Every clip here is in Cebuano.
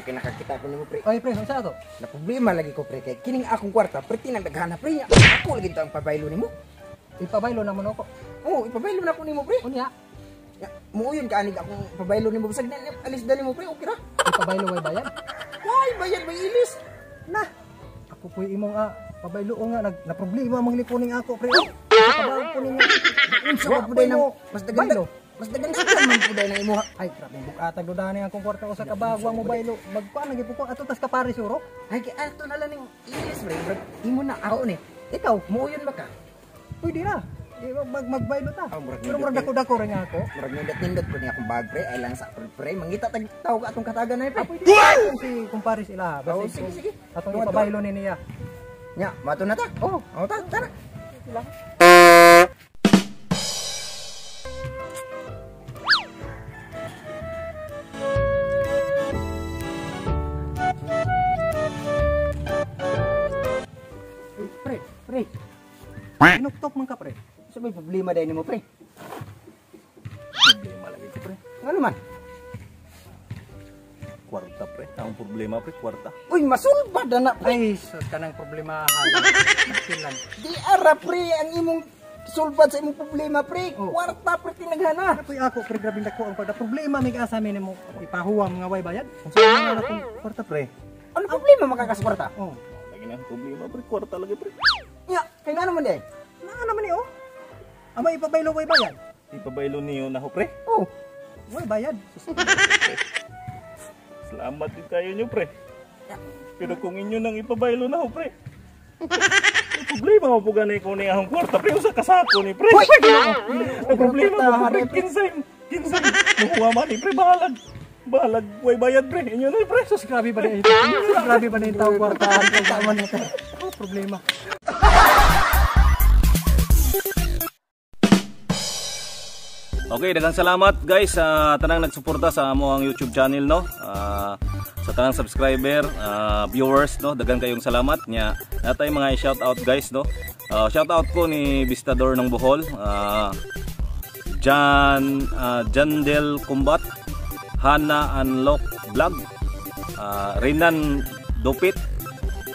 kay nakakita ko nimo, pre. Oy, pre, unsa ato? Na problema lagi ko, pre, kay kining akong kwarta, pre, tinagdaghana, pre. Ako lagi to ang pabaylo nimo. Ipabaylo na mo ko. Oh, ipabaylo na ko nimo, pre. Unya, Ya, muuyon ka anig akong pabaylo nimo bisag na alis dali mo, pre, okay ra. Ipabaylo way bayad. Why bayad may ilis? Na. Ako po'y imong pabaylo nga nag na problema mang lipuning ako, pre. Pabaylo po ninyo. Unsa ba puday nang mas daghan Baylo. mas daghan man puday nang imuha. Ay, grabe bukatag do dani akong kwarta ko sa kabagwa mo baylo. Magkuan lagi po ko ato tas kapare suro. Ay kay ato na lang ning ilis, pre. Brad, imo na ako ni. Ikaw, Muuyon ba ka? Pwede na. Di ba, magbaylo ta. Ah, murag Pero nindot murag eh. dako-dako ra nga ako. Murag nindot-nindot ko ni akong bag, pre, ay lang sa pre, mangita tag tawag atong katagan na, pre. Ah, pwede na si kumpares ila. Basta Oh, sige, sige. Atong Tuwa, tuwa. ipabaylo ni niya. Nya, mato na ta. Oh, Oh, ta, tara. Sila. Pre, pre. Inuktok man ka, pre. Sa may problema dai nimo, pre. Problema lagi ko, pre. Ngano man? Kwarta, pre. Ang problema, pre, kwarta. Uy, masulbad na na, pre. Ay, sus kanang problemahan. Silan. Di ara, pre, ang imong sulbad sa imong problema, pre. Oh. Kwarta, pre, tinaghana. Apoy ako, pre, grabe dako ang kwarta. Problema mig asa mi nimo ipahuwam nga way bayad. Unsa man akong Kwarta, pre. Ano problema makakaswarta? Oh. Lagi na ang problema, pre. Kwarta lagi, pre. Nya, kay ngano man di? Naa naman ni oh. Ama ipabaylo way bayad. Ipabaylo niyo na ho, pre. Oh, Way bayad. Sus, Salamat din kayo niyo, pre. Pero kung inyo nang ipabaylo na ho, pre. May problema mo po gani ko ni akong kwarta, pre. Usa kasako ni, pre. Hoy! May problema mo po, pre. Kinsay, kinsay. Mukuha man ni, pre. Bahalag. Bahalag, way bayad, pre. Inyo na, pre. Sus, grabe ba na ito? Sus, grabe ba na yung tawag kwartahan? Tama na ito. Oh, problema. Okay, daghang salamat guys sa tanang nagsuporta sa amo ang YouTube channel, no. Sa tanang subscriber, viewers, no, daghan kayong salamat nya. Natay mga shout out guys, no. Shout out ko ni Bistador ng Bohol, Jan Jandel Kumbat, Hana Unlock Vlog, Renan Dupit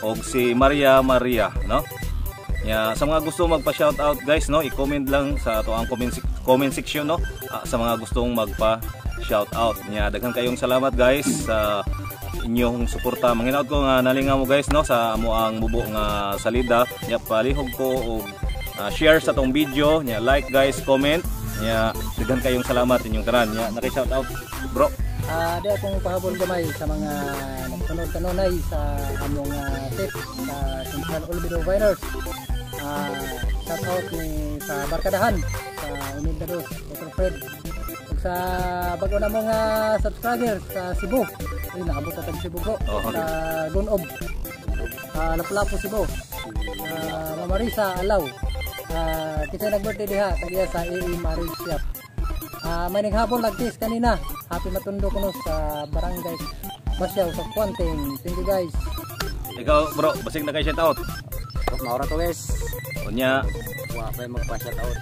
og si Maria Maria, no. Ya, sa mga gusto magpa-shoutout guys, no, i-comment lang sa ato ang comment section, no, sa mga gustong magpa-shoutout. Nya, daghan kayong salamat guys sa inyong suporta. Manginaot ko nga nalingaw mo guys, no, sa amo ang mubo nga salida. Nya, palihog ko og share sa tong video, nya like guys, comment. Nya, daghan kayong salamat inyong tanan. Nya, naki-shoutout bro. Di akong pahabol gamay sa mga nagsunod kanunay sa among tip sa Central Olvido Viners. Shout out ni sa Barkadahan sa Humildados, Dr. Fred. Ug sa bago na mga subscriber sa Cebu. Ay, nakabot na tag Cebu, bro. Oh, okay. Sa Gunob. Lapu-Lapu, Cebu. Mamarisa Alaw. Kita nag-birthday diha tagiya sa AA Marisia. May naghabol nagtis kanina. Happy Matundo kuno sa Barangay Basyaw sa Kuanting. Thank you guys. Ikaw bro, basig na kay shoutout. Maura to, guys. Unya, Wa pa magpa-shout out.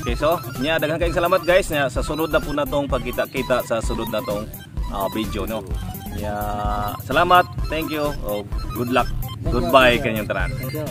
Okay, so nya daghan kayong salamat guys nya sa sunod na po na tong pagkita-kita sa sunod na tong video, no. Nya, salamat, thank you, oh, good luck. Thank you, Goodbye thank you. kanyang tanan. Thank you.